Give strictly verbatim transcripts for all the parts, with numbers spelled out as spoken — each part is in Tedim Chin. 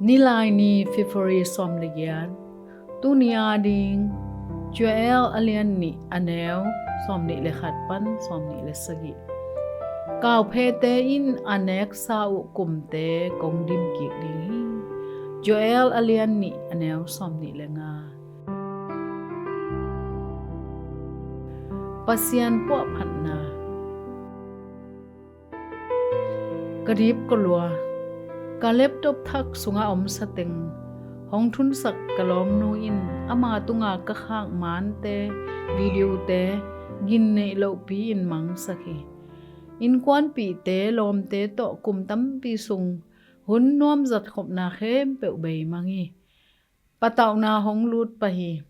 Nilaini, February sawm le giat. Tuni a ding, Joel a lian nih, a neu sawm nih le khat pan sawm nih le sagih. Kauphete in a neksa uh kumte kong dim kik ding hi. Joel a lian nih, a neu sawm nih le nga. Pasian puahphatna. Ka dip ka lua, ka laptop thak sungah om sateng hong thunsak ka lawmnu in ama tungah ka khak mante, videote, gin neih lohpi in mangsak hi. Innkuanpihte, lawmte tawh kum tampi sung hun nuam zatkhopna khempeuh beimang hi. Patauhna hong lut pah hi.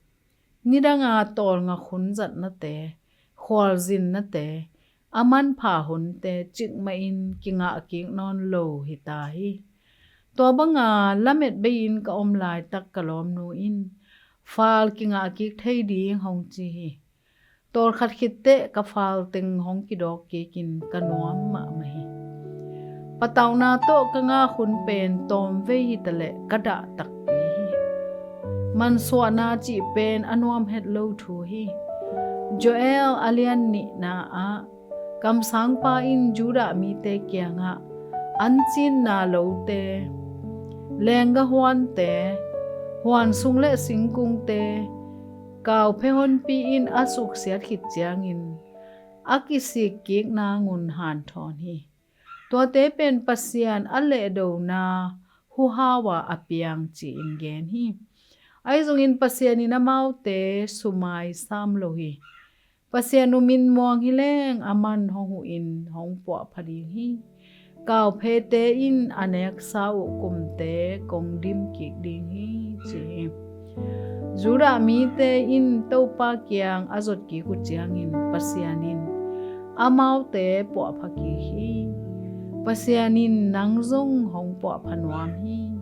Nidanga tawlnga khun zatnate, khualzinnate, a manpha hunte cikmahin kingah kik nawn lo hi ta hi. Tua banga lamet bei-in ka om laitak ka lawmnu in fal kingah kik thei ding hong ci hi. Tawlkhat khitteh ka fal teng hong kidawk kikin ka nuam mahmah hi. Patauhna tawh ka ngak hun pen tawmvei hitaleh ka dah takpi hi. Mansuahna cih pen a nuam het lo thu hi. Joel a lian nihna ah kamsangpa in Judah mite kiangah an cinna lote, leenggah huante, huan sung le singkungte, kauphe honpi in a suksiat khit ciangin a kisik kik nangun hanthawn hi. Tuate pen Pasian a lehdona huhau a a piang ci-in gen hi. Ahi zongin Pasian in amaute sumai sam lo hi. Pasian uh mitmuang hi leng aman hong huhin hong puahpha ding hi. Kauphete in a neksa uh kumte kong dim kik ding hi, ci hi. Judah mite in Topa kiang a zot kik uh ciangin Pasian in amaute puahpha kik hi. Pasian in nang zong hong puahpha nuam hi.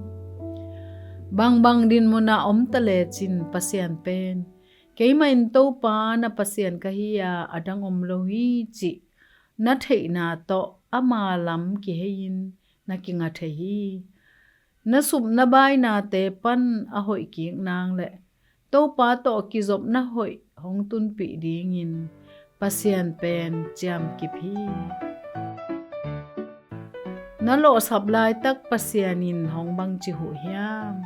Bangbang dinmun ah om ta lecin Pasian pen, keimah in Topa na Pasian ka hi a, a dang om lo hi, cih na theihna tawh ama lam kihei-in na kinga thei hi. Na sup na bainate pan a hoih kik nang le Topa tawh kizopna hoih hong tunpih dingin Pasian pen ciamkip hi. Na lawhsap laitak Pasian in hong bangci huh hiam?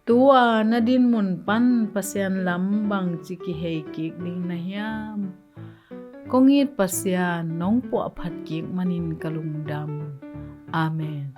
Tu-a na dinmun pan Pasian lam bangci kihei kik ding na hiam? Kong it Pasian, nong puahphat kik manin ka lungdam. Amen.